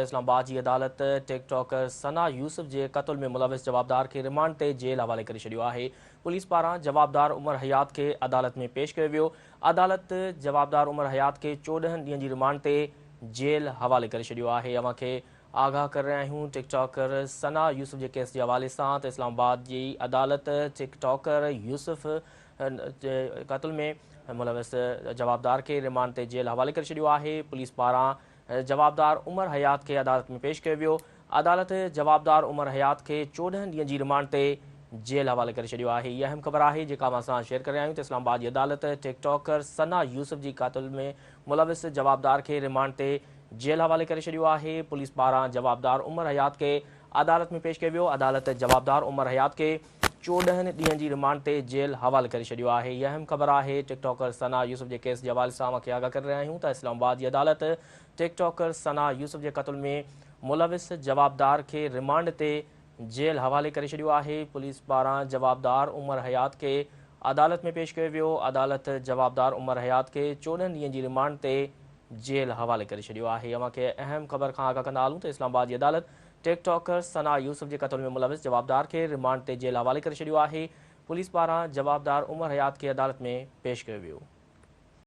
اسلام آباد جي عدالت ٽڪ ٽاڪر ثنا يوسف جي قتل ۾ ملوث جوابدار کي رمانڊ تي جيل حوالي ڪري ڇڏيو آهي. پوليس پاران جوابدار عمر حيات کي عدالت ۾ پيش ڪيو ويو. عدالت جوابدار عمر حيات کي 14 ڏينهن جي رمانڊ تي جيل حوالي ڪري ڇڏيو آهي. اوهان کي آگاهه ڪري رهيا آهيون ٽڪ ٽاڪر ثنا يوسف جي ڪيس جي حوالي سان ته اسلام آباد جي عدالت ٽڪ ٽاڪر يوسف جي قتل ۾ ملوث جوابدار کي رمانڊ تي جيل حوالي ڪري ڇڏيو آهي. پوليس پاران جوابدار عمر حيات کي عدالت ۾ پيش ڪيو ويو. عدالت جوابدار عمر حيات کي 14 ڏينهن جي رمانڊ تي جيل حوالي ڪري ڇڏيو آهي. هي اهم خبر آهي جيڪا اوهان سان شيئر ڪري رهيا آهيون ته اسلام آباد جي عدالت ٽڪ ٽاڪر ثنا يوسف جي قتل ۾ ملوث جوابدار کي رمانڊ تي جيل حوالي ڪري ڇڏيو آهي. پوليس پاران جوابدار عمر حيات کي عدالت ۾ پيش ڪيو ويو. عدالت جوابدار عمر حيات کي 14 ڏينهن جي رمانڊ تي جيل حوالي ڪري ڇڏيو آهي. هي اهم خبر آهي. ٽڪ ٽاڪر ثنا يوسف جي ڪيس جي حوالي سان اوهان کي آگاهه ڪري رهيا آهيون ته اسلام آباد جي عدالت ٽڪ ٽاڪر ثنا يوسف جي قتل ۾ ملوث جوابدار کي رمانڊ تي جيل حوالي ڪري ڇڏيو آهي. پوليس پاران جوابدار عمر حيات کي عدالت ۾ پيش ڪيو ويو. عدالت جوابدار عمر حيات کي 14 ڏينهن جي رمانڊ تي جيل حوالي ڪري ڇڏيو آهي. اوهان کي اهم خبر کان آگاهه ڪندا هلون ته اسلام آباد جي عدالت ٽڪ ٽاڪر ثنا يوسف جي قتل ۾ ملوث جوابدار کي رمانڊ تي جيل حوالي ڪري ڇڏيو آهي، پوليس پاران جوابدار عمر حيات کي عدالت ۾ پيش ڪيو ويو.